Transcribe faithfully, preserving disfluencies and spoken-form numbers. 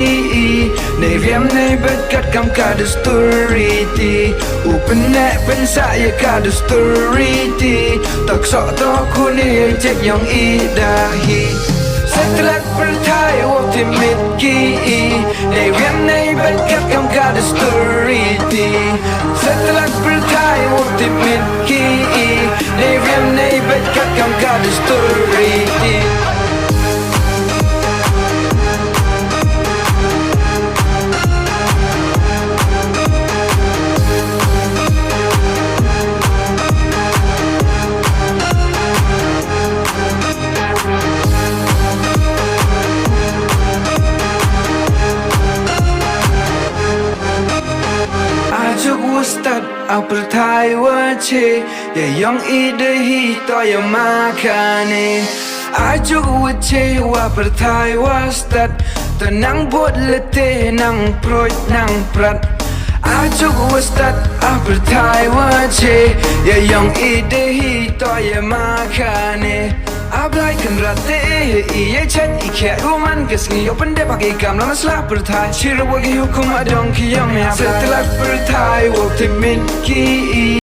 i, nei riam nei bait kat kam ka dustur ri ti. U pynneh pynsah ya ka dustur ri ti. Tok sok tok khun i, jek yong i da hi. Sa tlak pyrthai wow tipmit ki i, nei riam nei bait kat kam ka dustur ri ti. Sa tlak pyrthai wow tipmit ki i, nei riam nei bait kat kam ka dustur ri ti. A juk wa stad, a pyrthai wa che, ya yong i da hi, to ya ma kane. A juk wa che, wa pyrthai wa stad, to nang bot lete, nang proit, nang prat. A juk wa stad, a pyrthai wa che, ya yong i da hi, to ya ma kane. A Blai Kynrad te e i, ya chait i khe, u man ka sngi, yow pyndep ha ki kam, la ma sla pyrthai. Chi ra wa ki hukum, a dong ki yong ya. Sa tlak pyrthai wow tipmit ki i.